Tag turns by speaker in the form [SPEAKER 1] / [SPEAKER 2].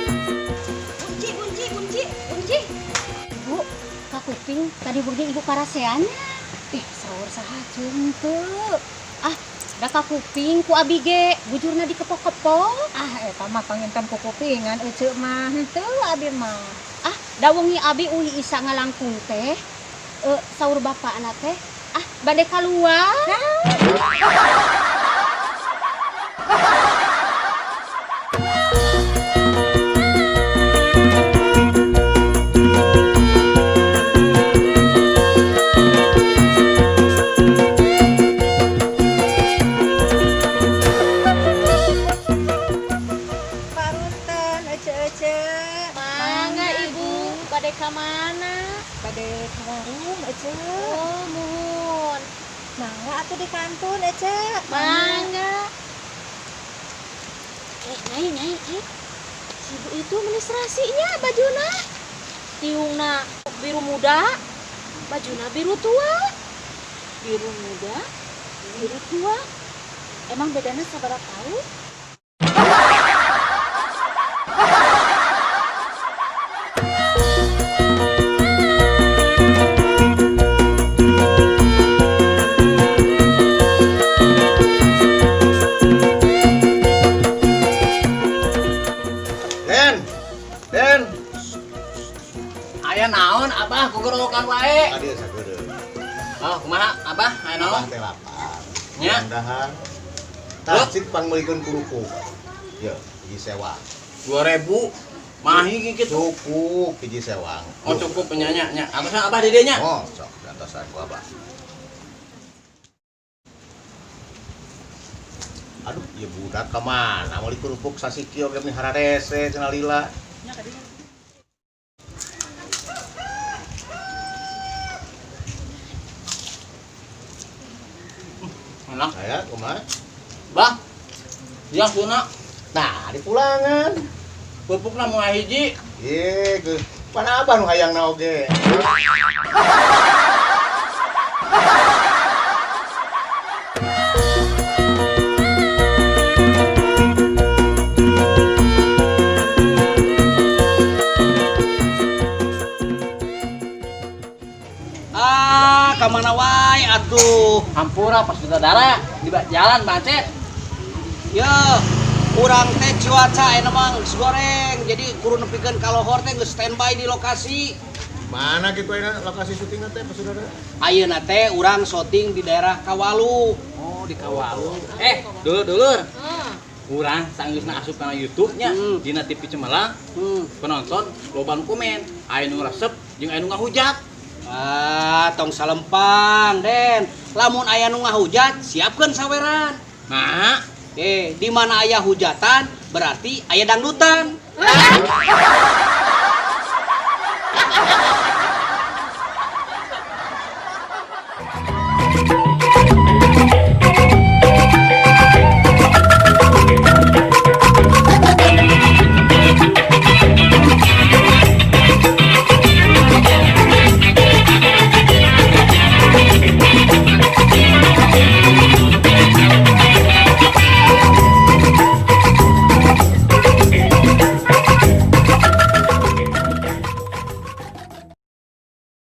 [SPEAKER 1] Bunci, bunci, bunci, bunci. Ibu, kakuping tadi burgi ibu karaseannya. Ih, saur saha cung teu. Ah, da kakuping ku abi ge, bujurna dikepok-kepok.
[SPEAKER 2] Ah, eta mah panginten kukupingan ece mah henteu abi mah.
[SPEAKER 1] Ah, da wengi abi uih isa ngalangkung teh. Saur bapakna teh, ah, bade kaluar.
[SPEAKER 2] Parunten ece-ece.
[SPEAKER 1] Mangga ibu, bade ka mana?
[SPEAKER 2] Bade ka warung ece.
[SPEAKER 1] Oh, muhun.
[SPEAKER 2] Mangga atuh di kantun ece.
[SPEAKER 1] Mangga. Eh, nyai, nyai, nyai. Si ibu itu meni serasinya bajuna. Tiungna biru muda, bajuna biru tua. Biru muda, biru tua. Emang bedanya sabaraha tahun?
[SPEAKER 3] Den, Den,
[SPEAKER 4] Aya naon abah gugorowokan wae.
[SPEAKER 3] tadi sakeureuh.
[SPEAKER 4] Oh, kumaha abah? Aya naon?
[SPEAKER 3] Abah teh lapar.
[SPEAKER 4] Nya.
[SPEAKER 3] Dahar. Tah cik pangmeulikeun kerupuk. Ye, hiji sewang.
[SPEAKER 4] 2000. Mahi kitu.
[SPEAKER 3] Cukup hiji sewang.
[SPEAKER 4] Oh, cukup nya nya. Atasna abah di dieu nya.
[SPEAKER 3] Oh, sok diantosan ku abah. Aduh, ieu budak ka mana meuli kerupuk sasiki oge meni hararese cenah lila.
[SPEAKER 4] Enak.
[SPEAKER 3] Aya kumaha?
[SPEAKER 4] Bah. Ya tuna.
[SPEAKER 3] Nah, di pulangan.
[SPEAKER 4] Pupukna moal hiji.
[SPEAKER 3] Ye, geus. Pan abah nu hayangna oge.
[SPEAKER 5] Ah, kamana wae atuh.
[SPEAKER 4] Hampura pas saudara di jalan macet.
[SPEAKER 5] Ye, urang teh cuaca ayeuna mah geus goreng. Jadi kudu nepikeun ka lohor teh geus standby di lokasi.
[SPEAKER 3] Mana kitu ayeuna lokasi syutingna teh Pak Saudara?
[SPEAKER 5] Ayeuna teh urang syuting di daerah Kawalu.
[SPEAKER 4] Oh, di Kawalu. Eh, dulur-dulur. Urang sanggeusna asup kana YouTube-nya dina TV Cemerlang, penonton loba nu komen, aya nu resep jeung aya nu ngahujat.
[SPEAKER 5] Ah, tong salempang, Den. Lamun aya nu ngahujat, siapkeun saweran.
[SPEAKER 4] Nah,
[SPEAKER 5] Di mana aya hujatan berarti aya dangdutan.